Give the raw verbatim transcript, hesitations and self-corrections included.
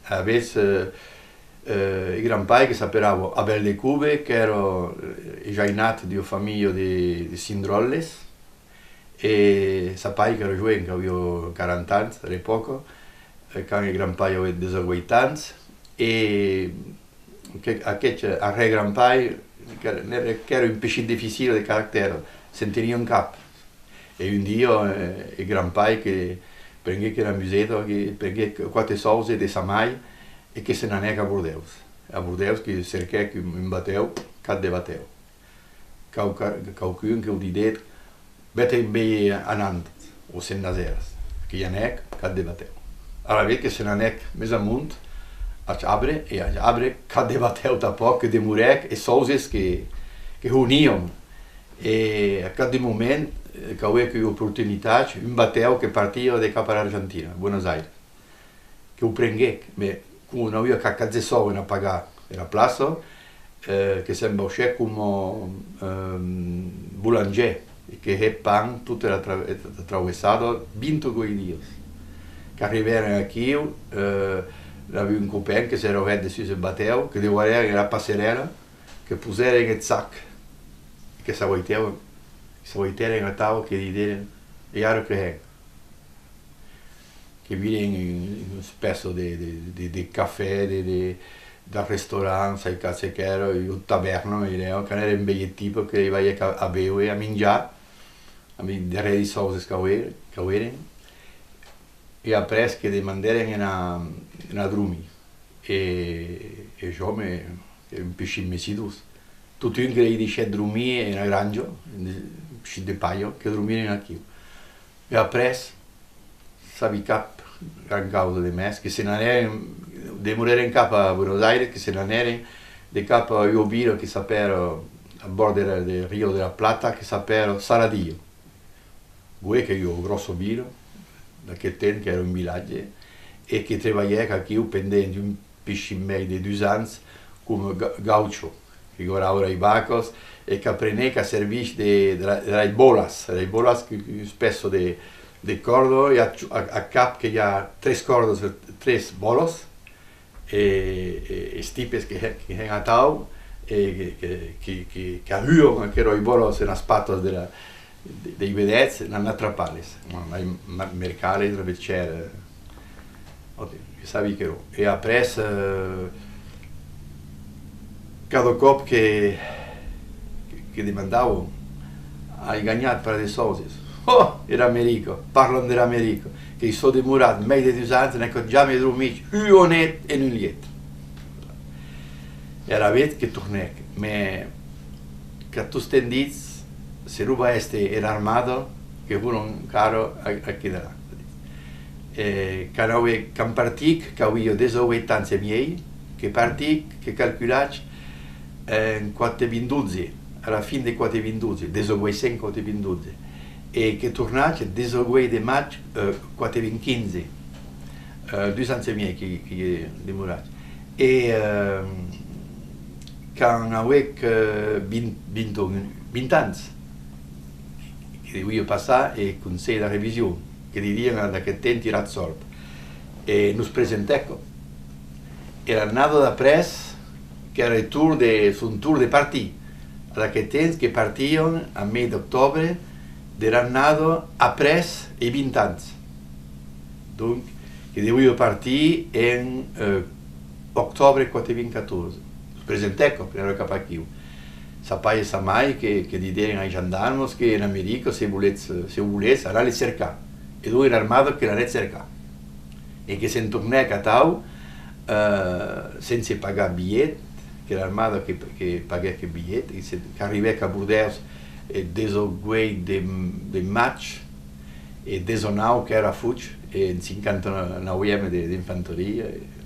Avètz, eh, eh, e grand-pair que s'aperava Abel de Couve, qu'èra, eh, e jainat d'ua familha de, de Cindròtles, e sa pair qu'èra joen, qu'aviá quaranta ans a l'epòca, eh, quand e grand-pair avèt dètz-a-ueit ans, e que, aqueth arrèr-grand-pair, que n'èra, qu'èra un pechin dificil de caractèr, se'n teniá en cap. E un dia, eh, e grand-pair que prenguèc era museta, que prenguèc quate sòuses de sa mair e que se n'anèc a Bordèus. A Bordèus que cerquèc un, un batèu, cap de batèu. Quauqua-, quauqu'un que li didèc: «Vè-te'n veir a Nantes, o Sent Nazèrs.» Que i anèc, cap de batèu. Alavetz que se n'anèc mès amont, a Chabre, e a Chabre, cap de batèu tanpòc, que demorèc e sòuses que, que honian. E a cap de moment, eh, qu'auec ua oportunitat, un batèu que partia de cap a l'Argentina, Buenos Aires. Que'u prenguèc, mès coma n'auia cap quatze sòus entà pagar era plaça, eh, que s'embauchèc coma, eh, bolangièr, e que hè pan tota era tra-, era traversada, vint-e-ueit dias. Qu'arribèren aquiu, eh, n'aviá un copain que s'èra hèt dessús eth batèu, que devarèren era passerèla, que posèren eth sac, e que s'aguaitèren, s'aguaitèren atau, que dideren: «E ara que hèm?» Que viren un, una espècia de, de, de, de cafè, de, de, de restaurant, sai cap çò qu'èra, ua tavèrna, me didèren, qu'anèren veir eth tipe que i veiec a, a béver, a minjar, ambe es darrèri sòuses qu'aueren, qu'aueren, e après que demandèren entà, entà dromir. E, e jo me, un pechin messidós. Totun que li deishèc dromir ena granja, un pechin de palha, que dromiren aquiu. E après, sabi cap gran causa de mès, que se n'anèren, demorèren cap a Buenos Aires, que se n'anèren de cap a ua vila que s'apèra, a bòrd de, de Rio de la Plata, que s'apèra Saladillo. Uei qu'ei ua gròssa vila, d'aqueth temps qu'èra un vilatge, e que trebalhèc aquiu pendent un pechin mei de dus ans coma ga-, gaucho, que garava eras vacas e qu'aprenec a servir de, de, de las bòlas, las bòlas que, qu'ei ua espècia de, de còrda, e a, a, a cap que i a tres còrdas, tres bòlas, e, e es tipes que hè-, que hèn atau, e que, que, que, que, qu'ahuan aqueras bòlas enas patas de la, de, dei vedèths, entà atrapar-les. Bon, lai ma-, mercar-les, revetgèr, eh, òc, que sabi que non. E après, eh, cada còp que, que, que demandavan: «Ai ganhat per de sòuses.» Oh, era America, parlam dera America, que i sò demorat mei de dus ans, n'ai cap jamei dromit ua net en un liet. E alavetz que tornèc, mès qu'a tostemp dit, se non va èster era armada, que vòlon encara a, a quedar. E quand auec, quand partic, qu'auia dètz-a-ueit ans e miei, que partic, que calculatz, en quate vint dotze, a la fin de quate vint dotze, dètz-a-ueit cents quate vint dotze, e que tornatz dètz-a-ueit de matz, eh, quate vint quinze, eh, dus ans e miei que, que i è demorat. E, eh, quand auec, eh, vint, vint, vint ans, que deviá passar eth Conselh de Revision, que didian ad aqueth temps tirat sòrt, e nos presentèc. E l'annada d'après, qu'èra eth torn de, son torn de partir. Ad aqueth temps que partian a mei d'octòbre de l'annada après es vint ans. Donc, que deviá partir en, eh, octòbre quate vint catorze. Nos presentèc, que n'èra cap aquiu. Sa pair e sa mair que, que dideren as gendarmas que en America, se volètz, se volètz, anar les cercar. E donc era armada que l'anèc cercar. E que se'n tornèc atau, eh, sense pagar bilhet, qu'era armada que, que paguèc eth bilhet, e se, qu'arribèc a Bordèus eth dètz-a-ueit de, de matz, e dètz-a-nau qu'èra a Foch, e en cinquanta-nauème de, d'infanteria, e